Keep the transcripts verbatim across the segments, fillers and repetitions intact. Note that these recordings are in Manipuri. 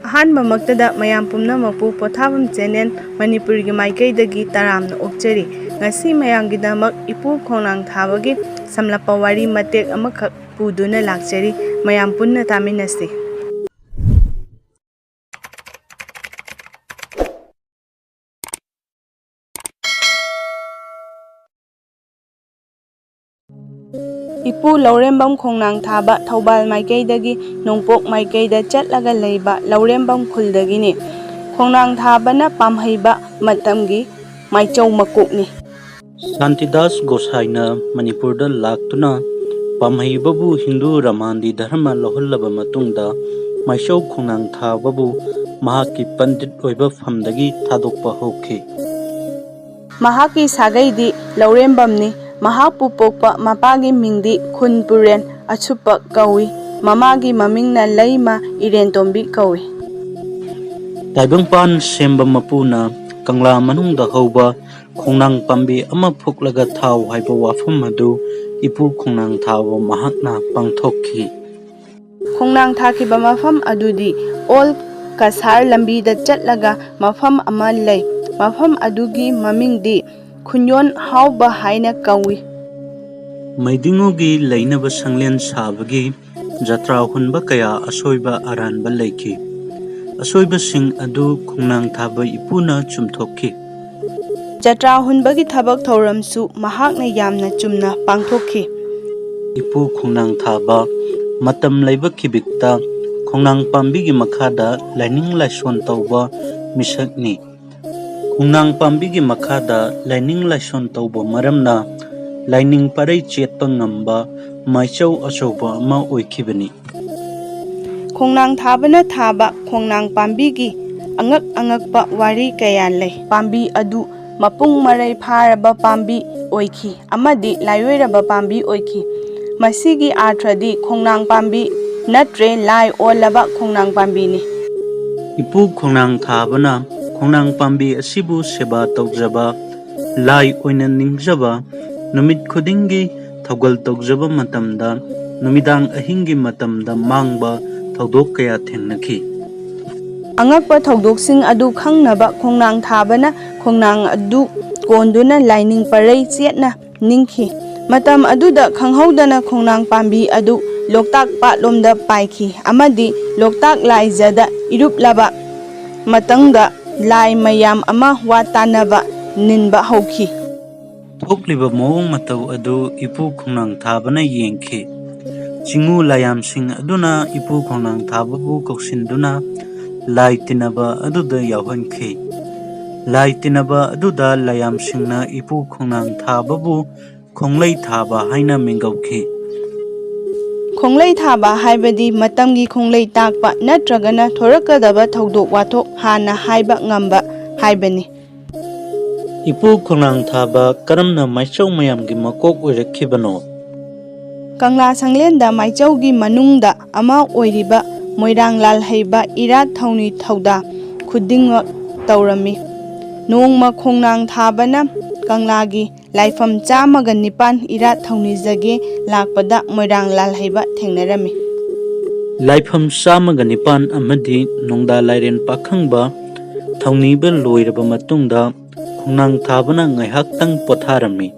ꯑꯍꯥꯟꯕꯃꯛꯇꯗ ꯃꯌꯥꯝ ꯄꯨꯝꯅꯃꯛꯄꯨ ꯄꯣꯊꯥꯐꯝ ꯆꯦꯅꯦꯜ ꯃꯅꯤꯄꯨꯔꯒꯤ ꯃꯥꯏꯀꯩꯗꯒꯤ ꯇꯔꯥꯝꯅ ꯑꯣꯛꯆꯔꯤ꯫ ꯉꯁꯤ ꯃꯌꯥꯝꯒꯤꯗꯃꯛ ꯏꯄꯨ ꯈꯣꯡꯅꯥꯡ ꯊꯥꯕꯒꯤ ꯁꯝꯂꯞꯄ ꯋꯥꯔꯤ ꯃꯇꯦꯛ ꯑꯃꯈꯛ ꯄꯨꯗꯨꯅ ꯂꯥꯛꯆꯔꯤ꯫ ꯃꯌꯥꯝ ꯄꯨꯟꯅ ꯇꯥꯃꯤꯟꯅꯁꯤ꯫ ꯏꯄꯨ ꯂꯧꯔꯦꯝꯕꯝ ꯈꯣꯡꯅꯥꯡ ꯊꯥꯕ ꯊꯧꯕꯥꯜ ꯃꯥꯏꯀꯩꯗꯒꯤ ꯅꯣꯡꯄꯣꯛ ꯃꯥꯏꯀꯩꯗ ꯆꯠꯂꯒ ꯂꯩꯕ ꯂꯧꯔꯦꯝꯕꯝ ꯈꯨꯜꯗꯒꯤꯅꯤ꯫ ꯈꯣꯡꯅꯥꯡ ꯊꯥꯕꯅ ꯄꯥꯝꯍꯩꯕ ꯃꯇꯝꯒꯤ ꯃꯥꯏꯆꯧ ꯃꯀꯣꯛꯅꯤ꯫ ꯁꯥꯟꯇꯤꯗꯥꯁ ꯒꯣꯁꯥꯏꯅ ꯃꯅꯤꯄꯨꯔꯗ ꯂꯥꯛꯇꯨꯅ ꯄꯥꯝꯍꯩꯕꯕꯨ ꯍꯤꯟꯗꯨ ꯔꯃꯥꯟꯗꯤ ꯙꯔꯃ ꯂꯧꯍꯜꯂꯕ ꯃꯇꯨꯡꯗ ꯃꯥꯏꯆꯧ ꯈꯣꯡꯅꯥꯡ ꯊꯥꯕꯕꯨ ꯃꯍꯥꯛꯀꯤ ꯄꯟꯗꯤꯠ ꯑꯣꯏꯕ ꯐꯝꯗꯒꯤ ꯊꯥꯗꯣꯛꯄ ꯍꯧꯈꯤ꯫ ꯃꯍꯥꯛꯀꯤ ꯁꯥꯒꯩꯗꯤ ꯂꯧꯔꯦꯝꯕꯝꯅꯤ꯫ ꯃꯍꯥꯛꯄꯨ ꯄꯣꯛꯄ ꯃꯄꯥꯒꯤ ꯃꯤꯡꯗꯤ ꯈꯨꯟ ꯄꯨꯔꯦꯟ ꯑꯁꯨꯞꯄ ꯀꯧꯏ꯫ ꯃꯃꯥꯒꯤ ꯃꯃꯤꯡꯅ ꯂꯩꯃ ꯏꯔꯦꯟꯇꯣꯝꯕꯤ ꯀꯧꯏ꯫ ꯇꯥꯏꯕꯪꯄꯥꯟ ꯁꯦꯝꯕ ꯃꯄꯨꯅ ꯀꯪꯂꯥ ꯃꯅꯨꯡꯗ ꯍꯧꯕ ꯈꯣꯡꯅꯥꯡ ꯄꯥꯝꯕꯤ ꯑꯃ ꯐꯨꯛꯂꯒ ꯊꯥꯎ ꯍꯥꯏꯕ ꯋꯥꯐꯝ ꯑꯗꯨ ꯏꯄꯨ ꯈꯣꯡꯅꯥꯡ ꯊꯥꯕ ꯃꯍꯥꯛꯅ ꯄꯥꯡꯊꯣꯛꯈꯤ꯫ ꯈꯣꯡꯅꯥꯡ ꯊꯥꯈꯤꯕ ꯃꯐꯝ ꯑꯗꯨꯗꯤ ꯑꯣꯜ ꯀꯁꯥꯔ ꯂꯝꯕꯤꯗ ꯆꯠꯂꯒ ꯃꯐꯝ ꯑꯃ ꯂꯩ꯫ ꯃꯐꯝ ꯑꯗꯨꯒꯤ ꯃꯃꯤꯡꯗꯤ ꯈꯨꯟꯌꯣꯟ ꯍꯥꯎꯕ ꯍꯥꯏꯅ ꯀꯧꯏ꯫ ꯃꯩꯗꯤꯉꯨꯒꯤ ꯂꯩꯅꯕ ꯁꯪꯂꯦꯟ ꯁꯥꯕꯒꯤ ꯖꯇ꯭ꯔꯥ ꯍꯨꯟꯕ ꯀꯌꯥ ꯑꯁꯣꯏꯕ ꯑꯔꯥꯟꯕ ꯂꯩꯈꯤ꯫ ꯑꯁꯣꯏꯕꯁꯤꯡ ꯑꯗꯨ ꯈꯣꯡꯅꯥꯡ ꯊꯥꯕ ꯏꯄꯨꯅ ꯆꯨꯝꯊꯣꯛꯈꯤ꯫ ꯖꯇ꯭ꯔꯥ ꯍꯨꯟꯕꯒꯤ ꯊꯕꯛ ꯊꯧꯔꯝꯁꯨ ꯃꯍꯥꯛꯅ ꯌꯥꯝꯅ ꯆꯨꯝꯅ ꯄꯥꯡꯊꯣꯛꯈꯤ꯫ ꯏꯄꯨ ꯈꯣꯡꯅꯥꯡ ꯊꯥꯕ ꯃꯇꯝ ꯂꯩꯕ ꯈꯤꯕꯤꯛꯇ ꯈꯣꯡꯅꯥꯡ ꯄꯥꯝꯕꯤꯒꯤ ꯃꯈꯥꯗ ꯂꯥꯏꯅꯤꯡ ꯂꯥꯏꯁꯣꯟ ꯇꯧꯕ ꯃꯤꯁꯛꯅꯤ꯫ ꯈꯣꯡꯅꯥꯡ ꯄꯥꯝꯕꯤꯒꯤ ꯃꯈꯥꯗ ꯂꯥꯏꯅꯤꯡ ꯂꯥꯏꯁꯣꯟ ꯇꯧꯕ ꯃꯔꯝꯅ ꯂꯥꯏꯅꯤꯡ ꯄꯔꯩ ꯆꯦꯠꯄ ꯉꯝꯕ ꯃꯥꯏꯆꯧ ꯑꯆꯧꯕ ꯑꯃ ꯑꯣꯏꯈꯤꯕꯅꯤ꯫ ꯈꯣꯡꯅꯥꯡ ꯊꯥꯕꯅ ꯊꯥꯕ ꯈꯣꯡꯅꯥꯡ ꯄꯥꯝꯕꯤꯒꯤ ꯑꯉꯛ ꯑꯉꯛꯄ ꯋꯥꯔꯤ ꯀꯌꯥ ꯂꯩ꯫ ꯄꯥꯝꯕꯤ ꯑꯗꯨ ꯃꯄꯨꯡ ꯃꯔꯩ ꯐꯥꯔꯕ ꯄꯥꯝꯕꯤ ꯑꯣꯏꯈꯤ ꯑꯃꯗꯤ ꯂꯥꯏꯑꯣꯏꯔꯕ ꯄꯥꯝꯕꯤ ꯑꯣꯏꯈꯤ꯫ ꯃꯁꯤꯒꯤ ꯑꯥꯔꯊꯗꯤ ꯈꯣꯡꯅꯥꯡ ꯄꯥꯝꯕꯤ ꯅꯠꯇ꯭ꯔꯦ, ꯂꯥꯏ ꯑꯣꯜꯂꯕ ꯈꯣꯡꯅꯥꯡ ꯄꯥꯝꯕꯤꯅꯤ꯫ ꯏꯄꯨ ꯈꯣꯡꯅꯥꯡ ꯊꯥꯕꯅ ꯈꯣꯡꯅꯥꯡ ꯄꯥꯝꯕꯤ ꯑꯁꯤꯕꯨ ꯁꯦꯕꯥ ꯇꯧꯖꯕ, ꯂꯥꯏ ꯑꯣꯏꯅ ꯅꯤꯡꯖꯕ, ꯅꯨꯃꯤꯠ ꯈꯨꯗꯤꯡꯒꯤ ꯊꯧꯒꯜ ꯇꯧꯖꯕ ꯃꯇꯝꯗ ꯅꯨꯃꯤꯗꯥꯡ ꯑꯍꯤꯡꯒꯤ ꯃꯇꯝꯗ ꯃꯥꯡꯕ ꯊꯧꯗꯣꯛ ꯀꯌꯥ ꯊꯦꯡꯅꯈꯤ꯫ ꯑꯉꯛꯄ ꯊꯧꯗꯣꯛꯁꯤꯡ ꯑꯗꯨ ꯈꯪꯅꯕ ꯈꯣꯡꯅꯥꯡ ꯊꯥꯕꯅ ꯈꯣꯡꯅꯥꯡ ꯑꯗꯨ ꯀꯣꯟꯗꯨꯅ ꯂꯥꯏꯅꯤꯡ ꯄꯔꯩ ꯆꯦꯠꯅ ꯅꯤꯡꯈꯤ꯫ ꯃꯇꯝ ꯑꯗꯨꯗ ꯈꯪꯍꯧꯗꯅ ꯈꯣꯡꯅꯥꯡ ꯄꯥꯝꯕꯤ ꯑꯗꯨ ꯂꯣꯛꯇꯥꯛ ꯄꯥꯠꯂꯣꯝꯗ ꯄꯥꯏꯈꯤ ꯑꯃꯗꯤ ꯂꯣꯛꯇꯥꯛ ꯂꯥꯏꯖꯗ ꯏꯔꯨꯞꯂꯕ ꯃꯇꯨꯡꯗ ꯂꯥꯏ ꯃꯌꯥꯝ ꯑꯃ ꯋꯥ ꯇꯥꯅꯕ ꯅꯤꯟꯕ ꯍꯧꯈꯤ꯫ ꯊꯣꯛꯂꯤꯕ ꯃꯑꯣꯡ ꯃꯇꯧ ꯑꯗꯨ ꯏꯄꯨ ꯈꯣꯡꯅꯥꯡ ꯊꯥꯕꯅ ꯌꯦꯡꯈꯤ꯫ ꯆꯤꯡꯃꯨ ꯂꯥꯏꯌꯥꯝꯁꯤꯡ ꯑꯗꯨꯅ ꯏꯄꯨ ꯈꯣꯡꯅꯥꯡ ꯊꯥꯕꯕꯨ ꯀꯧꯁꯤꯟꯗꯨꯅ ꯂꯥꯏ ꯇꯤꯟꯅꯕ ꯑꯗꯨꯗ ꯌꯥꯎꯍꯟꯈꯤ꯫ ꯂꯥꯏ ꯇꯤꯟꯅꯕ ꯑꯗꯨꯗ ꯂꯥꯏꯌꯥꯝꯁꯤꯡꯅ ꯏꯄꯨ ꯈꯣꯡꯅꯥꯡ ꯊꯥꯕꯕꯨ ꯈꯣꯡꯂꯩ ꯊꯥꯕ ꯍꯥꯏꯅ ꯃꯤꯡꯒꯧꯈꯤ꯫ ꯈꯣꯡꯂꯩ ꯊꯥꯕ ꯍꯥꯏꯕꯗꯤ ꯃꯇꯝꯒꯤ ꯈꯣꯡꯂꯩ ꯇꯥꯛꯄ ꯅꯠꯇ꯭ꯔꯒꯅ ꯊꯣꯔꯛꯀꯗꯕ ꯊꯧꯗꯣꯛ ꯋꯥꯊꯣꯛ ꯍꯥꯟꯅ ꯍꯥꯏꯕ ꯉꯝꯕ ꯍꯥꯏꯕꯅꯤ꯫ ꯏꯄꯨ ꯈꯣꯡꯅꯥꯡ ꯊꯥꯕ ꯀꯔꯝꯅ ꯃꯥꯏꯆꯧ ꯃꯌꯥꯝꯒꯤ ꯃꯀꯣꯛ ꯑꯣꯏꯔꯛꯈꯤꯕꯅꯣ? ꯀꯪꯂꯥ ꯁꯪꯂꯦꯟꯗ ꯃꯥꯏꯆꯧꯒꯤ ꯃꯅꯨꯡꯗ ꯑꯃ ꯑꯣꯏꯔꯤꯕ ꯃꯣꯏꯔꯥꯡ ꯂꯥꯜꯍꯩꯕ ꯏꯔꯥꯠ ꯊꯧꯅꯤ ꯊꯧꯗꯥ ꯈꯨꯗꯤꯡꯃꯛ ꯇꯧꯔꯝꯃꯤ꯫ ꯅꯣꯡꯃ ꯈꯣꯡꯅꯥꯡ ꯊꯥꯕꯅ ꯀꯪꯂꯥꯒꯤ ꯂꯥꯏꯐꯝ ꯆꯥꯝꯃꯒ ꯅꯤꯄꯥꯟ ꯏꯔꯥꯠ ꯊꯧꯅꯤꯖꯒꯦ ꯂꯥꯛꯄꯗ ꯃꯣꯏꯔꯥꯡ ꯂꯥꯜꯍꯩꯕ ꯊꯦꯡꯅꯔꯝꯃꯤ꯫ ꯂꯥꯏꯐꯝ ꯆꯥꯝꯃꯒ ꯅꯤꯄꯥꯟ ꯑꯃꯗꯤ ꯅꯣꯡꯗꯥ ꯂꯥꯏꯔꯦꯟ ꯄꯥꯈꯪꯕ ꯊꯧꯅꯤꯕ ꯂꯣꯏꯔꯕ ꯃꯇꯨꯡꯗ ꯈꯣꯡꯅꯥꯡ ꯊꯥꯕꯅ ꯉꯥꯏꯍꯥꯛꯇꯪ ꯄꯣꯊꯥꯔꯝꯃꯤ꯫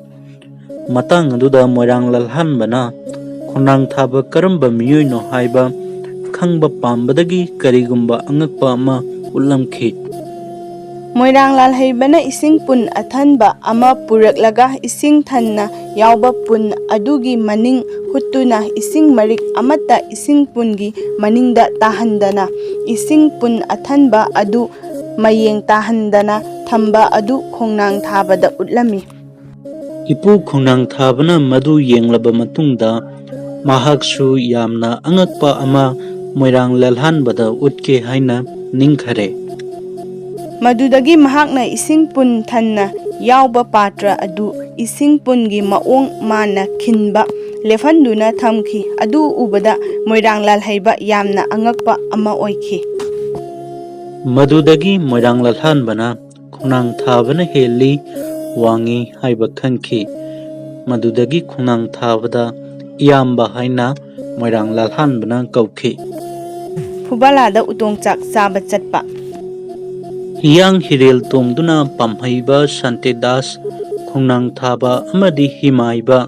ꯃꯇꯥꯡ ꯑꯗꯨꯗ ꯃꯣꯏꯔꯥꯡ ꯂꯥꯜꯍꯟꯕꯅ ꯈꯣꯡꯅꯥꯡ ꯊꯥꯕ ꯀꯔꯝꯕ ꯃꯤꯑꯣꯏꯅꯣ ꯍꯥꯏꯕ ꯈꯪꯕ ꯄꯥꯝꯕꯗꯒꯤ ꯀꯔꯤꯒꯨꯝꯕ ꯑꯉꯛꯄ ꯑꯃ ꯎꯠꯂꯝꯈꯤ꯫ ꯃꯣꯏꯔꯥꯡ ꯂꯥꯜꯍꯩꯕꯅ ꯏꯁꯤꯡ ꯄꯨꯟ ꯑꯊꯟꯕ ꯑꯃ ꯄꯨꯔꯛꯂꯒ ꯏꯁꯤꯡ ꯊꯟꯅ ꯌꯥꯎꯕ ꯄꯨꯟ ꯑꯗꯨꯒꯤ ꯃꯅꯤꯡ ꯍꯨꯠꯇꯨꯅ ꯏꯁꯤꯡ ꯃꯔꯤꯛ ꯑꯃꯠꯇ ꯏꯁꯤꯡ ꯄꯨꯟꯒꯤ ꯃꯅꯤꯡꯗ ꯇꯥꯍꯟꯗꯅ ꯏꯁꯤꯡ ꯄꯨꯟ ꯑꯊꯟꯕ ꯑꯗꯨ ꯃꯌꯦꯡ ꯇꯥꯍꯟꯗꯅ ꯊꯝꯕ ꯑꯗꯨ ꯈꯣꯡꯅꯥꯡ ꯊꯥꯕꯗ ꯎꯠꯂꯝꯃꯤ꯫ ꯏꯄꯨ ꯈꯣꯡꯅꯥꯡ ꯊꯥꯕꯅ ꯃꯗꯨ ꯌꯦꯡꯂꯕ ꯃꯇꯨꯡꯗ ꯃꯍꯥꯛꯁꯨ ꯌꯥꯝꯅ ꯑꯉꯛꯄ ꯑꯃ ꯃꯣꯏꯔꯥꯡ ꯂꯥꯜꯍꯟꯕꯗ ꯎꯠꯀꯦ ꯍꯥꯏꯅ ꯅꯤꯡꯈꯔꯦ꯫ ꯃꯗꯨꯗꯒꯤ ꯃꯍꯥꯛꯅ ꯏꯁꯤꯡ ꯄꯨꯟ ꯊꯟꯅ ꯌꯥꯎꯕ ꯄꯥꯇ꯭ꯔ ꯑꯗꯨ ꯏꯁꯤꯡ ꯄꯨꯟꯒꯤ ꯃꯑꯣꯡ ꯃꯥꯟꯅ ꯈꯤꯟꯕ ꯂꯦꯞꯍꯟꯗꯨꯅ ꯊꯝꯈꯤ꯫ ꯑꯗꯨ ꯎꯕꯗ ꯃꯣꯏꯔꯥꯡ ꯂꯥꯜꯍꯩꯕ ꯌꯥꯝꯅ ꯑꯉꯛꯄ ꯑꯃ ꯑꯣꯏꯈꯤ꯫ ꯃꯗꯨꯗꯒꯤ ꯃꯣꯏꯔꯥꯡ ꯂꯥꯜꯍꯟꯕꯅ ꯈꯣꯡꯅꯥꯡ ꯊꯥꯕꯅ ꯍꯦꯜꯂꯤ ꯋꯥꯡꯉꯤ ꯍꯥꯏꯕ ꯈꯪꯈꯤ꯫ ꯃꯗꯨꯗꯒꯤ ꯈꯣꯡꯅꯥꯡ ꯊꯥꯕꯗ ꯏꯌꯥꯝꯕ ꯍꯥꯏꯅ ꯃꯣꯏꯔꯥꯡ ꯂꯥꯜꯍꯟꯕꯅ ꯀꯧꯈꯤ꯫ ꯐꯨꯕꯥꯂꯥꯗ ꯎꯇꯣꯡ ꯆꯥꯛ ꯆꯥꯕ ꯆꯠꯄ꯫ ꯍꯤꯌꯥꯡ ꯍꯤꯔꯦꯜ ꯇꯣꯡꯗꯨꯅ ꯄꯥꯝꯍꯩꯕ ꯁꯥꯟꯇꯤꯗꯥꯁ, ꯈꯣꯡꯅꯥꯡ ꯊꯥꯕ ꯑꯃꯗꯤ ꯍꯤꯃꯥꯏꯕ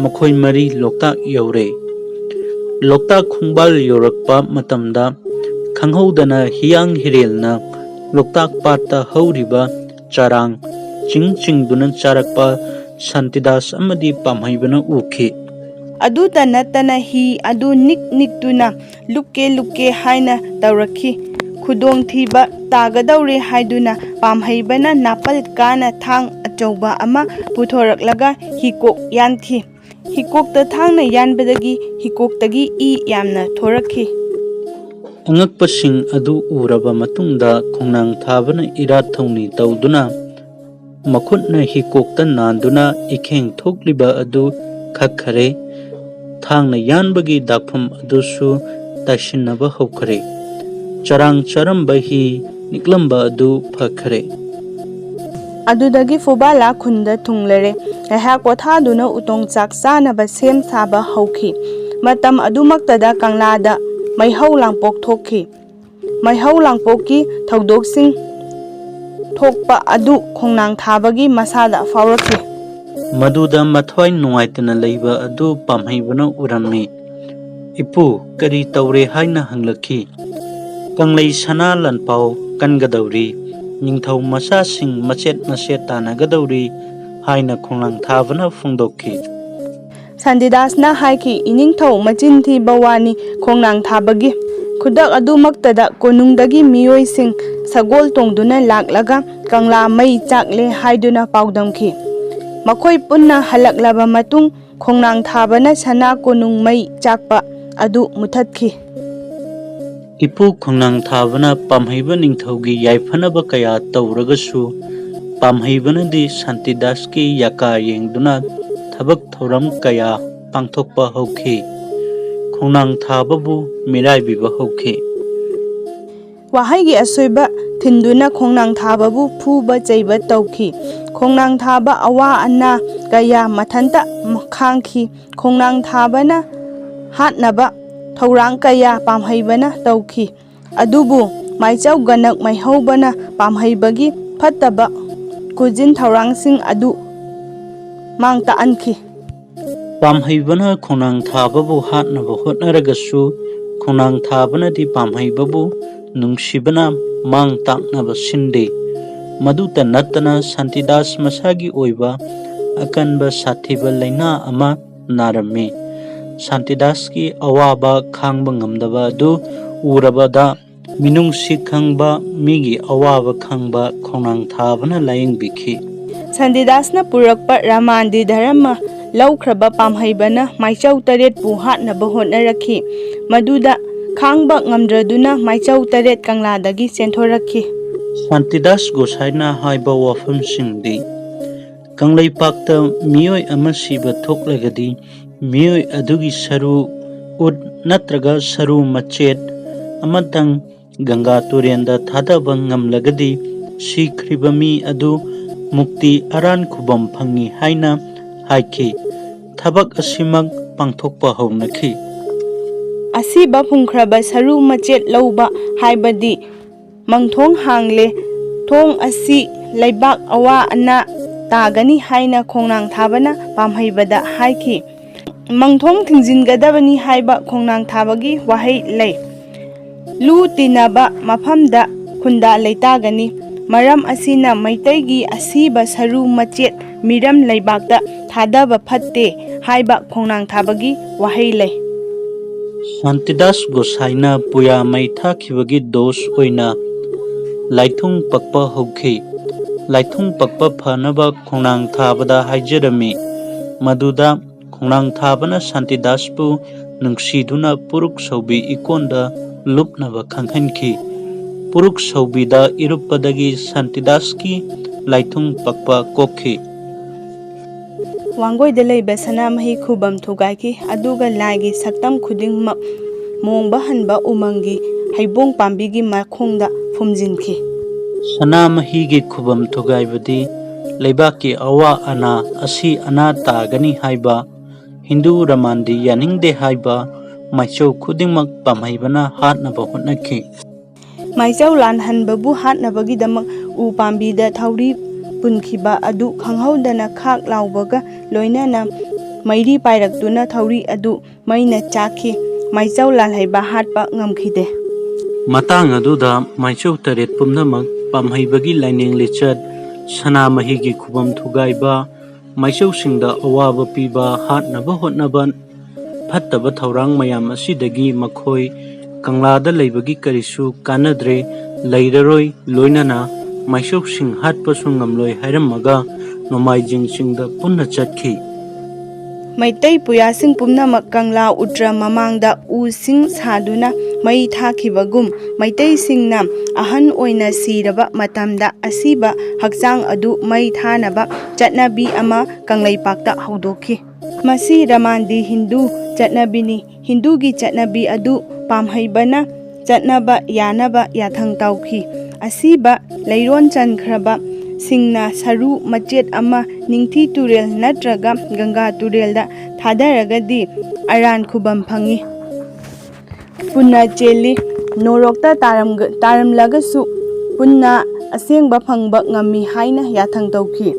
ꯃꯈꯣꯏ ꯃꯔꯤ ꯂꯣꯛꯇꯥꯛ ꯌꯧꯔꯦ꯫ ꯂꯣꯛꯇꯥꯛ ꯈꯣꯡꯕꯥꯜ ꯌꯧꯔꯛꯄ ꯃꯇꯝꯗ ꯈꯪꯍꯧꯗꯅ ꯍꯤꯌꯥꯡ ꯍꯤꯔꯦꯜꯅ ꯂꯣꯛꯇꯥꯛ ꯄꯥꯠꯇ ꯍꯧꯔꯤꯕ ꯆꯔꯥꯡ ꯆꯤꯡ ꯆꯤꯡꯗꯨꯅ ꯆꯥꯔꯛꯄ ꯁꯥꯟꯇꯤꯗꯥꯁ ꯑꯃꯗꯤ ꯄꯥꯝꯍꯩꯕꯅ ꯎꯈꯤ꯫ ꯑꯗꯨꯇ ꯅꯠꯇꯅ ꯍꯤ ꯑꯗꯨ ꯅꯤꯛ ꯅꯤꯛꯇꯨꯅ ꯂꯨꯞꯀꯦ ꯂꯨꯞꯀꯦ ꯍꯥꯏꯅ ꯇꯧꯔꯛꯈꯤ꯫ ꯈꯨꯗꯣꯡꯊꯤꯕ ꯇꯥꯒꯗꯧꯔꯦ ꯍꯥꯏꯗꯨꯅ ꯄꯥꯝꯍꯩꯕꯅ ꯅꯥꯄꯜ ꯀꯥꯅ ꯊꯥꯡ ꯑꯆꯧꯕ ꯑꯃ ꯄꯨꯊꯣꯔꯛꯂꯒ ꯍꯤꯀꯣꯛ ꯌꯥꯟꯈꯤ꯫ ꯍꯤꯀꯣꯛꯇ ꯊꯥꯡꯅ ꯌꯥꯟꯕꯗꯒꯤ ꯍꯤꯀꯣꯛꯇꯒꯤ ꯏ ꯌꯥꯝꯅ ꯊꯣꯔꯛꯈꯤ꯫ ꯑꯉꯛꯄꯁꯤꯡ ꯑꯗꯨ ꯎꯔꯕ ꯃꯇꯨꯡꯗ ꯈꯣꯡꯅꯥꯡ ꯊꯥꯕꯅ ꯏꯔꯥꯠ ꯊꯧꯅꯤ ꯇꯧꯗꯨꯅ ꯃꯈꯨꯠꯅ ꯍꯤꯀꯣꯛꯇ ꯅꯥꯟꯗꯨꯅ ꯏꯈꯦꯡ ꯊꯣꯛꯂꯤꯕ ꯑꯗꯨ ꯈꯛꯈꯔꯦ꯫ ꯊꯥꯡꯅ ꯌꯥꯟꯕꯒꯤ ꯗꯥꯛꯐꯝ ꯑꯗꯨꯁꯨ ꯇꯥꯏꯁꯤꯟꯅꯕ ꯍꯧꯈꯔꯦ꯫ ꯆꯔꯥꯡ ꯆꯥꯔꯝꯕ ꯍꯤ ꯅꯤꯛꯂꯝꯕ ꯑꯗꯨ ꯐꯈꯔꯦ꯫ ꯑꯗꯨꯗꯒꯤ ꯐꯨꯕꯥꯂꯥ ꯈꯨꯟꯗ ꯊꯨꯡꯂꯔꯦ꯫ ꯉꯥꯏꯍꯥꯛ ꯄꯣꯊꯥꯗꯨꯅ ꯎꯇꯣꯡ ꯆꯥꯛ ꯆꯥꯅꯕ ꯁꯦꯝ ꯁꯥꯕ ꯍꯧꯈꯤ꯫ ꯃꯇꯝ ꯑꯗꯨꯃꯛꯇꯗ ꯀꯪꯂꯥꯗ ꯃꯩꯍꯧ ꯂꯥꯡꯄꯣꯛ ꯊꯣꯛꯈꯤ꯫ ꯃꯩꯍꯧ ꯂꯥꯡꯄꯣꯛꯀꯤ ꯊꯧꯗꯣꯛꯁꯤꯡ ꯊꯣꯛꯄ ꯑꯗꯨ ꯈꯣꯡꯅꯥꯡ ꯊꯥꯕꯒꯤ ꯃꯁꯥꯗ ꯐꯥꯎꯔꯛꯈꯤ꯫ ꯃꯗꯨꯗ ꯃꯊ꯭ꯋꯥꯏ ꯅꯨꯡꯉꯥꯏꯇꯅ ꯂꯩꯕ ꯑꯗꯨ ꯄꯥꯝꯍꯩꯕꯅ ꯎꯔꯝꯃꯤ꯫ "ꯏꯄꯨ, ꯀꯔꯤ ꯇꯧꯔꯦ?" ꯍꯥꯏꯅ ꯍꯪꯂꯛꯈꯤ꯫ "ꯀꯪꯂꯩ ꯁꯅꯥ ꯂꯥꯟꯄꯥꯎ ꯀꯟꯒꯗꯧꯔꯤ, ꯅꯤꯡꯊꯧ ꯃꯆꯥꯁꯤꯡ ꯃꯆꯦꯠ ꯃꯆꯦꯠ ꯇꯥꯟꯅꯒꯗꯧꯔꯤ" ꯍꯥꯏꯅ ꯈꯣꯡꯅꯥꯡ ꯊꯥꯕꯅ ꯐꯣꯡꯗꯣꯛꯈꯤ꯫ ꯁꯥꯟꯇꯤꯗꯥꯁꯅ ꯍꯥꯏꯈꯤ, "ꯏꯅꯤꯡꯊꯧ ꯃꯆꯤꯟ ꯊꯤꯕ ꯋꯥꯅꯤ ꯈꯣꯡꯅꯥꯡ ꯊꯥꯕꯒꯤ"꯫ ꯈꯨꯗꯛ ꯑꯗꯨꯃꯛꯇꯗ ꯀꯣꯅꯨꯡꯗꯒꯤ ꯃꯤꯑꯣꯏꯁꯤꯡ ꯁꯒꯣꯜ ꯇꯣꯡꯗꯨꯅ ꯂꯥꯛꯂꯒ ꯀꯪꯂꯥ ꯃꯩ ꯆꯥꯛꯂꯦ ꯍꯥꯏꯗꯨꯅ ꯄꯥꯎꯗꯝꯈꯤ꯫ ꯃꯈꯣꯏ ꯄꯨꯟꯅ ꯍꯜꯂꯛꯂꯕ ꯃꯇꯨꯡ ꯈꯣꯡꯅꯥꯡ ꯊꯥꯕꯅ ꯁꯅꯥ ꯀꯣꯅꯨꯡ ꯃꯩ ꯆꯥꯛꯄ ꯑꯗꯨ ꯃꯨꯊꯠꯈꯤ꯫ ꯏꯄꯨ ꯈꯣꯡꯅꯥꯡ ꯊꯥꯕꯅ ꯄꯥꯝꯍꯩꯕ ꯅꯤꯡꯊꯧꯒꯤ ꯌꯥꯏꯐꯅꯕ ꯀꯌꯥ ꯇꯧꯔꯒꯁꯨ, ꯄꯥꯝꯍꯩꯕꯅꯗꯤ ꯁꯥꯟꯇꯤꯗꯥꯁꯀꯤ ꯌꯥꯀꯥ ꯌꯦꯡꯗꯨꯅ ꯊꯕꯛ ꯊꯧꯔꯝ ꯀꯌꯥ ꯄꯥꯡꯊꯣꯛꯄ ꯍꯧꯈꯤ꯫ ꯈꯣꯡꯅꯥꯡ ꯊꯥꯕꯕꯨ ꯃꯤꯔꯥꯏꯕꯤꯕ ꯍꯧꯈꯤ꯫ ꯋꯥꯍꯩꯒꯤ ꯑꯁꯣꯏꯕ ꯊꯤꯟꯗꯨꯅ ꯈꯣꯡꯅꯥꯡ ꯊꯥꯕꯕꯨ ꯐꯨꯕ ꯆꯩꯕ ꯇꯧꯈꯤ꯫ ꯈꯣꯡꯅꯥꯡ ꯊꯥꯕ ꯑꯋꯥ ꯑꯅꯥ ꯀꯌꯥ ꯃꯊꯟꯇ ꯈꯥꯡꯈꯤ꯫ ꯈꯣꯡꯅꯥꯡ ꯊꯥꯕꯅ ꯍꯥꯠꯅꯕ ꯊꯧꯔꯥꯡ ꯀꯌꯥ ꯄꯥꯝꯍꯩꯕꯅ ꯇꯧꯈꯤ꯫ ꯑꯗꯨꯕꯨ ꯃꯥꯏꯆꯧ ꯒꯅꯛ ꯃꯩꯍꯧꯕꯅ ꯄꯥꯝꯍꯩꯕꯒꯤ ꯐꯠꯇꯕ ꯈꯨꯖꯤꯟ ꯊꯧꯔꯥꯡꯁꯤꯡ ꯑꯗꯨ ꯃꯥꯡ ꯇꯥꯛꯍꯟꯈꯤ꯫ ꯄꯥꯝꯍꯩꯕꯅ ꯈꯣꯡꯅꯥꯡ ꯊꯥꯕꯕꯨ ꯍꯥꯠꯅꯕ ꯍꯣꯠꯅꯔꯒꯁꯨ, ꯈꯣꯡꯅꯥꯡ ꯊꯥꯕꯅꯗꯤ ꯄꯥꯝꯍꯩꯕꯕꯨ ꯅꯨꯡꯁꯤꯕꯅ ꯃꯥꯡ ꯇꯥꯛꯅꯕ ꯁꯤꯟꯗꯦ꯫ ꯃꯗꯨꯇ ꯅꯠꯇꯅ ꯁꯥꯟꯇꯤꯗꯥꯁ ꯃꯁꯥꯒꯤ ꯑꯣꯏꯕ ꯑꯀꯟꯕ ꯁꯥꯊꯤꯕ ꯂꯥꯏꯅꯥ ꯑꯃ ꯅꯥꯔꯝꯃꯤ꯫ ꯁꯥꯟꯇꯤꯗꯥꯁꯀꯤ ꯑꯋꯥꯕ ꯈꯥꯡꯕ ꯉꯝꯗꯕ ꯑꯗꯨ ꯎꯔꯕꯗ, ꯃꯤꯅꯨꯡꯁꯤ ꯈꯪꯕ, ꯃꯤꯒꯤ ꯑꯋꯥꯕ ꯈꯪꯕ ꯈꯣꯡꯅꯥꯡ ꯊꯥꯕꯅ ꯂꯥꯌꯦꯡꯕꯤꯈꯤ꯫ ꯁꯥꯟꯇꯤꯗꯥꯁꯅ ꯄꯨꯔꯛꯄ ꯔꯥꯃꯥꯟꯗꯤ ꯙꯔꯃ ꯂꯧꯈ꯭ꯔꯕ ꯄꯥꯝꯍꯩꯕꯅ ꯃꯥꯏꯆꯧ ꯇꯔꯦꯠꯄꯨ ꯍꯥꯠꯅꯕ ꯍꯣꯠꯅꯔꯛꯈꯤ꯫ ꯃꯗꯨꯗ ꯈꯥꯡꯕ ꯉꯝꯗ꯭ꯔꯗꯨꯅ ꯃꯥꯏꯆꯧ ꯇꯔꯦꯠ ꯀꯪꯂꯥꯗꯒꯤ ꯆꯦꯟꯊꯣꯔꯛꯈꯤ꯫ ꯁꯥꯟꯇꯤꯗꯥꯁ ꯒꯣꯁꯥꯏꯅ ꯍꯥꯏꯕ ꯋꯥꯐꯝꯁꯤꯡꯗꯤ: ꯀꯪꯂꯩꯄꯥꯛꯇ ꯃꯤꯑꯣꯏ ꯑꯃ ꯁꯤꯕ ꯊꯣꯛꯂꯒꯗꯤ, ꯃꯤꯑꯣꯏ ꯑꯗꯨꯒꯤ ꯁꯔꯨ, ꯎꯠ ꯅꯠꯇ꯭ꯔꯒ ꯁꯔꯨ ꯃꯆꯦꯠ ꯑꯃꯇꯪ ꯒꯪꯒꯥ ꯇꯨꯔꯦꯜꯗ ꯊꯥꯗꯕ ꯉꯝꯂꯒꯗꯤ, ꯁꯤꯈ꯭ꯔꯤꯕ ꯃꯤ ꯑꯗꯨ ꯃꯨꯛꯇꯤ ꯑꯔꯥꯟ ꯈꯨꯕꯝ ꯐꯪꯏ ꯍꯥꯏꯅ ꯍꯥꯏꯈꯤ꯫ ꯊꯕꯛ ꯑꯁꯤꯃꯛ ꯄꯥꯡꯊꯣꯛꯄ ꯍꯧꯅꯈꯤ꯫ ꯑꯁꯤꯕ ꯐꯨꯝꯈ꯭ꯔꯕ ꯁꯔꯨ ꯃꯆꯦꯠ ꯂꯧꯕ ꯍꯥꯏꯕꯗꯤ ꯃꯪꯊꯣꯡ ꯍꯥꯡꯂꯦ, ꯊꯣꯡ ꯑꯁꯤ ꯂꯩꯕꯥꯛ ꯑꯋꯥ ꯑꯅꯥ ꯇꯥꯒꯅꯤ ꯍꯥꯏꯅ ꯈꯣꯡꯅꯥꯡ ꯊꯥꯕꯅ ꯄꯥꯝꯍꯩꯕꯗ ꯍꯥꯏꯈꯤ꯫ ꯃꯪꯊꯣꯡ ꯊꯤꯡꯖꯤꯟꯒꯗꯕꯅꯤ ꯍꯥꯏꯕ ꯈꯣꯡꯅꯥꯡ ꯊꯥꯕꯒꯤ ꯋꯥꯍꯩ ꯂꯩ꯫ ꯂꯨ ꯇꯤꯟꯅꯕ ꯃꯐꯝꯗ ꯈꯨꯟꯗꯥ ꯂꯩꯇꯥꯒꯅꯤ꯫ ꯃꯔꯝ ꯑꯁꯤꯅ ꯃꯩꯇꯩꯒꯤ ꯑꯁꯤꯕ ꯁꯔꯨ ꯃꯆꯦꯠ ꯃꯤꯔꯝ ꯂꯩꯕꯥꯛꯇ ꯊꯥꯗꯕ ꯐꯠꯇꯦ ꯍꯥꯏꯕ ꯈꯣꯡꯅꯥꯡ ꯊꯥꯕꯒꯤ ꯋꯥꯍꯩ ꯂꯩ꯫ ꯁꯥꯟꯇꯤꯗꯥꯁ ꯒꯣꯁꯥꯏꯅ ꯄꯨꯌꯥ ꯃꯩ ꯊꯥꯈꯤꯕꯒꯤ ꯗꯣꯁ ꯑꯣꯏꯅ ꯂꯥꯏꯊꯨꯡ ꯄꯛꯄ ꯍꯧꯈꯤ꯫ ꯂꯥꯏꯊꯨꯡ ꯄꯛꯄ ꯐꯅꯕ ꯈꯣꯡꯅꯥꯡ ꯊꯥꯕꯗ ꯍꯥꯏꯖꯔꯝꯃꯤ꯫ ꯃꯗꯨꯗ ꯈꯣꯡꯅꯥꯡ ꯊꯥꯕꯅ ꯁꯥꯟꯇꯤꯗꯥꯁꯄꯨ ꯅꯨꯡꯁꯤꯗꯨꯅ ꯄꯨꯔꯨꯛ ꯁꯧꯕꯤ ꯏꯀꯣꯟꯗ ꯂꯨꯞꯅꯕ ꯈꯪꯍꯟꯈꯤ꯫ ꯄꯨꯔꯨꯛ ꯁꯧꯕꯤꯗ ꯏꯔꯨꯞꯄꯗꯒꯤ ꯁꯥꯟꯇꯤꯗꯥꯁꯀꯤ ꯂꯥꯏꯊꯨꯡ ꯄꯛꯄ ꯀꯣꯛꯈꯤ꯫ ꯋꯥꯡꯒꯣꯏꯗ ꯂꯩꯕ ꯁꯅꯥꯃꯍꯤ ꯈꯨꯕꯝ ꯊꯨꯒꯥꯏꯈꯤ, ꯑꯗꯨꯒ ꯂꯥꯏꯒꯤ ꯁꯛꯇꯝ ꯈꯨꯗꯤꯡꯃꯛ ꯃꯣꯡꯕ ꯍꯟꯕ ꯎꯃꯪꯒꯤ ꯍꯩꯕꯣꯡ ꯄꯥꯝꯕꯤꯒꯤ ꯃꯈꯣꯡꯗ ꯐꯨꯝꯖꯤꯟꯈꯤ꯫ ꯁꯅꯥꯃꯍꯤꯒꯤ ꯈꯨꯕꯝ ꯊꯨꯒꯥꯏꯕꯗꯤ ꯂꯩꯕꯥꯛꯀꯤ ꯑꯋꯥ ꯑꯅꯥ, ꯑꯁꯤ ꯑꯅꯥ ꯇꯥꯒꯅꯤ ꯍꯥꯏꯕ, ꯍꯤꯟꯗꯨ ꯔꯃꯥꯟꯗꯤ ꯌꯥꯅꯤꯡꯗꯦ ꯍꯥꯏꯕ ꯃꯥꯏꯆꯧ ꯈꯨꯗꯤꯡꯃꯛ ꯄꯥꯝꯍꯩꯕꯅ ꯍꯥꯠꯅꯕ ꯍꯣꯠꯅꯈꯤ꯫ ꯃꯥꯏꯆꯧ ꯂꯥꯜꯍꯟꯕꯕꯨ ꯍꯥꯠꯅꯕꯒꯤꯗꯃꯛ ꯎ ꯄꯥꯝꯕꯤꯗ ꯊꯧꯔꯤ ꯄꯨꯟꯈꯤꯕ ꯑꯗꯨ ꯈꯪꯍꯧꯗꯅ ꯈꯥꯛ ꯂꯥꯎꯕꯒ ꯂꯣꯏꯅꯅ ꯃꯩꯔꯤ ꯄꯥꯏꯔꯛꯇꯨꯅ ꯊꯧꯔꯤ ꯑꯗꯨ ꯃꯩꯅ ꯆꯥꯛꯈꯤ꯫ ꯃꯥꯏꯆꯧ ꯂꯥꯜꯍꯩꯕ ꯍꯥꯠꯄ ꯉꯝꯈꯤꯗꯦ꯫ ꯃꯇꯥꯡ ꯑꯗꯨꯗ ꯃꯥꯏꯆꯧ ꯇꯔꯦꯠ ꯄꯨꯝꯅꯃꯛ ꯄꯥꯝꯍꯩꯕꯒꯤ ꯂꯥꯏꯅꯤꯡ ꯂꯤꯆꯠ, ꯁꯅꯥꯃꯍꯤꯒꯤ ꯈꯨꯕꯝ ꯊꯨꯒꯥꯏꯕ, ꯃꯥꯏꯆꯧꯁꯤꯡꯗ ꯑꯋꯥꯕ ꯄꯤꯕ, ꯍꯥꯠꯅꯕ ꯍꯣꯠꯅꯕ, ꯐꯠꯇꯕ ꯊꯧꯔꯥꯡ ꯃꯌꯥꯝ ꯑꯁꯤꯗꯒꯤ ꯃꯈꯣꯏ ꯀꯪꯂꯥꯗ ꯂꯩꯕꯒꯤ ꯀꯔꯤꯁꯨ ꯀꯥꯟꯅꯗ꯭ꯔꯦ, ꯂꯩꯔꯔꯣꯏ, ꯂꯣꯏꯅꯅ ꯃꯥꯏꯆꯧꯁꯤꯡ ꯍꯥꯠꯄꯁꯨ ꯉꯝꯂꯣꯏ ꯍꯥꯏꯔꯝꯃꯒ ꯅꯣꯡꯃꯥꯏꯖꯤꯡ ꯆꯤꯡꯗ ꯄꯨꯟꯅ ꯆꯠꯈꯤ꯫ ꯃꯩꯇꯩ ꯄꯨꯌꯥꯁꯤꯡ ꯄꯨꯝꯅꯃꯛ ꯀꯪꯂꯥ ꯎꯇ꯭ꯔ ꯃꯃꯥꯡꯗ ꯎꯁꯤꯡ ꯁꯥꯗꯨꯅ ꯃꯩ ꯊꯥꯈꯤꯕꯒꯨꯝ, ꯃꯩꯇꯩꯁꯤꯡꯅ ꯑꯍꯟ ꯑꯣꯏꯅ ꯁꯤꯔꯕ ꯃꯇꯝꯗ ꯑꯁꯤꯕ ꯍꯛꯆꯥꯡ ꯑꯗꯨ ꯃꯩ ꯊꯥꯅꯕ ꯆꯠꯅꯕꯤ ꯑꯃ ꯀꯪꯂꯩꯄꯥꯛꯇ ꯍꯧꯗꯣꯛꯈꯤ꯫ ꯃꯁꯤ ꯔꯃꯥꯟꯗꯤ ꯍꯤꯟꯗꯨ ꯆꯠꯅꯕꯤꯅꯤ꯫ ꯍꯤꯟꯗꯨꯒꯤ ꯆꯠꯅꯕꯤ ꯑꯗꯨ ꯄꯥꯝꯍꯩꯕꯅ ꯆꯠꯅꯕ ꯌꯥꯅꯕ ꯌꯥꯊꯪ ꯇꯧꯈꯤ꯫ ꯑꯁꯤꯕ ꯂꯩꯔꯣꯟ ꯆꯟꯈ꯭ꯔꯕ ꯁꯤꯡꯅ ꯁꯔꯨ ꯃꯆꯦꯠ ꯑꯃ ꯅꯤꯡꯊꯤ ꯇꯨꯔꯦꯜ ꯅꯠꯇ꯭ꯔꯒ ꯒꯪꯒꯥ ꯇꯨꯔꯦꯜꯗ ꯊꯥꯗꯔꯒꯗꯤ ꯑꯔꯥꯟ ꯈꯨꯕꯝ ꯐꯪꯏ꯫ ꯄꯨꯟꯅ ꯆꯦꯜꯂꯤ꯫ ꯅꯣꯔꯣꯛꯇ ꯇꯥꯔꯝꯒ-, ꯇꯥꯔꯝꯂꯒꯁꯨ ꯄꯨꯟꯅ ꯑꯁꯦꯡꯕ ꯐꯪꯕ ꯉꯝꯃꯤ ꯍꯥꯏꯅ ꯌꯥꯊꯪ ꯇꯧꯈꯤ꯫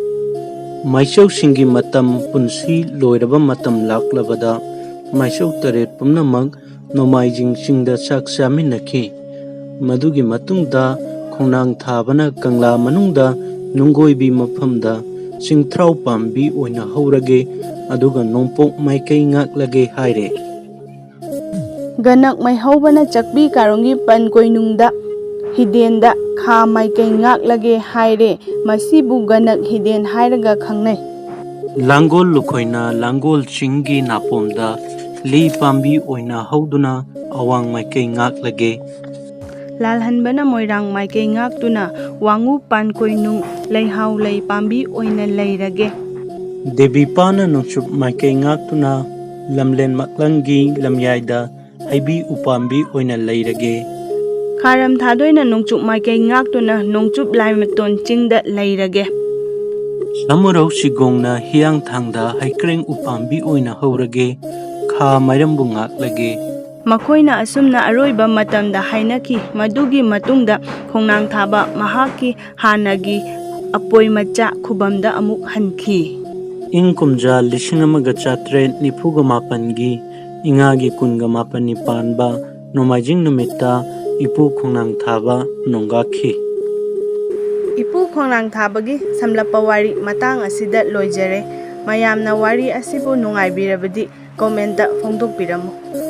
ꯃꯥꯏꯆꯧꯁꯤꯡꯒꯤ ꯃꯇꯝ ꯄꯨꯟꯁꯤ ꯂꯣꯏꯔꯕ ꯃꯇꯝ ꯂꯥꯛꯂꯕꯗ ꯃꯥꯏꯆꯧ ꯇꯔꯦꯠ ꯄꯨꯝꯅꯃꯛ ꯅꯣꯡꯃꯥꯏꯖꯤꯡ ꯆꯤꯡꯗ ꯆꯥꯛ ꯆꯥꯃꯤꯟꯅꯈꯤ꯫ ꯃꯗꯨꯒꯤ ꯃꯇꯨꯡꯗ ꯈꯣꯡꯅꯥꯡ ꯊꯥꯕꯅ ꯀꯪꯂꯥ ꯃꯅꯨꯡꯗ ꯅꯨꯡꯒꯣꯏꯕꯤ ꯃꯐꯝꯗ ꯆꯤꯡꯊ꯭ꯔꯥꯎ ꯄꯥꯝꯕꯤ ꯑꯣꯏꯅ ꯍꯧꯔꯒꯦ, ꯑꯗꯨꯒ ꯅꯣꯡꯄꯣꯛ ꯃꯥꯏꯀꯩ ꯉꯥꯛꯂꯒꯦ ꯍꯥꯏꯔꯦ꯫ ꯒꯅꯛ ꯃꯩꯍꯧꯕꯅ ꯆꯛꯄꯤ ꯀꯥꯔꯣꯡꯒꯤ ꯄꯟ ꯀꯣꯏꯅꯨꯡꯗ ꯍꯤꯗꯦꯟꯗ ꯈꯥ ꯃꯥꯏꯀꯩ ꯉꯥꯛꯂꯒꯦ ꯍꯥꯏꯔꯦ꯫ ꯃꯁꯤꯕꯨ ꯒꯅꯛ ꯍꯤꯗꯦꯟ ꯍꯥꯏꯔꯒ ꯈꯪꯅꯩ꯫ ꯂꯥꯡꯒꯣꯜ ꯂꯨꯈꯣꯏꯅ ꯂꯥꯡꯒꯣꯜ ꯆꯤꯡꯒꯤ ꯅꯥꯄꯣꯝꯗ ꯂꯤ ꯄꯥꯝꯕꯤ ꯑꯣꯏꯅ ꯍꯧꯗꯨꯅ ꯑꯋꯥꯡ ꯃꯥꯏꯀꯩ ꯉꯥꯛꯂꯒꯦ꯫ ꯂꯥꯜꯍꯟꯕꯅ ꯃꯣꯏꯔꯥꯡ ꯃꯥꯏꯀꯩ ꯉꯥꯛꯇꯨꯅ ꯋꯥꯉꯨ ꯄꯥꯟ ꯀꯣꯏꯅꯨꯡ ꯂꯩꯍꯥꯎ ꯂꯩ ꯄꯥꯝꯕꯤ ꯑꯣꯏꯅ ꯂꯩꯔꯒꯦ꯫ ꯗꯦꯕꯤꯄꯥꯅ ꯅꯣꯡꯆꯨꯞ ꯃꯥꯏꯀꯩ ꯉꯥꯛꯇꯨꯅ ꯂꯝꯂꯦꯟ ꯃꯛꯂꯪꯒꯤ ꯂꯝꯌꯥꯏꯗ ꯍꯩꯕꯤ ꯎꯄꯥꯝꯕꯤ ꯑꯣꯏꯅ ꯂꯩꯔꯒꯦ꯫ ꯈꯥꯔꯝ ꯊꯥꯗꯣꯏꯅ ꯅꯣꯡꯆꯨꯞ ꯃꯥꯏꯀꯩ ꯉꯥꯛꯇꯨꯅ ꯅꯣꯡꯆꯨꯞ ꯂꯥꯏꯃꯇꯣꯟ ꯆꯤꯡꯗ ꯂꯩꯔꯒꯦ꯫ ꯁꯃꯨꯔꯧ ꯁꯤꯒꯣꯡꯅ ꯍꯤꯌꯥꯡꯊꯥꯡꯗ ꯍꯩꯀ꯭ꯔꯦꯡ ꯎꯄꯥꯝꯕꯤ ꯑꯣꯏꯅ ꯍꯧꯔꯒꯦ, ꯈꯥ ꯃꯥꯏꯔꯝꯕꯨ ꯉꯥꯛꯂꯒꯦ꯫ ꯃꯈꯣꯏꯅ ꯑꯁꯨꯝꯅ ꯑꯔꯣꯏꯕ ꯃꯇꯝꯗ ꯍꯥꯏꯅꯈꯤ꯫ ꯃꯗꯨꯒꯤ ꯃꯇꯨꯡꯗ ꯈꯣꯡꯅꯥꯡ ꯊꯥꯕ ꯃꯍꯥꯛꯀꯤ ꯍꯥꯟꯅꯒꯤ ꯑꯄꯣꯏ ꯃꯆꯥ ꯈꯨꯕꯝꯗ ꯑꯃꯨꯛ ꯍꯟꯈꯤ꯫ ꯏꯪ ꯀꯨꯝꯖꯥ ꯂꯤꯁꯤꯡ ꯑꯃꯒ ꯆꯥꯇ꯭ꯔꯦꯠ ꯅꯤꯐꯨꯒ ꯃꯥꯄꯟꯒꯤ ꯏꯉꯥꯒꯤ ꯀꯨꯟꯒ ꯃꯥꯄꯟꯅꯤ ꯄꯥꯟꯕ ꯅꯣꯡꯃꯥꯏꯖꯤꯡ ꯅꯨꯃꯤꯠꯇ ꯏꯄꯨ ꯈꯣꯡꯅꯥꯡ ꯊꯥꯕ ꯅꯣꯡꯒꯥꯈꯤ꯫ ꯏꯄꯨ ꯈꯣꯡꯅꯥꯡ ꯊꯥꯕꯒꯤ ꯁꯝꯂꯞꯄ ꯋꯥꯔꯤ ꯃꯇꯥꯡ ꯑꯁꯤꯗ ꯂꯣꯏꯖꯔꯦ꯫ ꯃꯌꯥꯝꯅ ꯋꯥꯔꯤ ꯑꯁꯤꯕꯨ ꯅꯨꯡꯉꯥꯏꯕꯤꯔꯕꯗꯤ comment ꯐꯣꯡꯗꯣꯛꯄꯤꯔꯝꯃꯨ꯫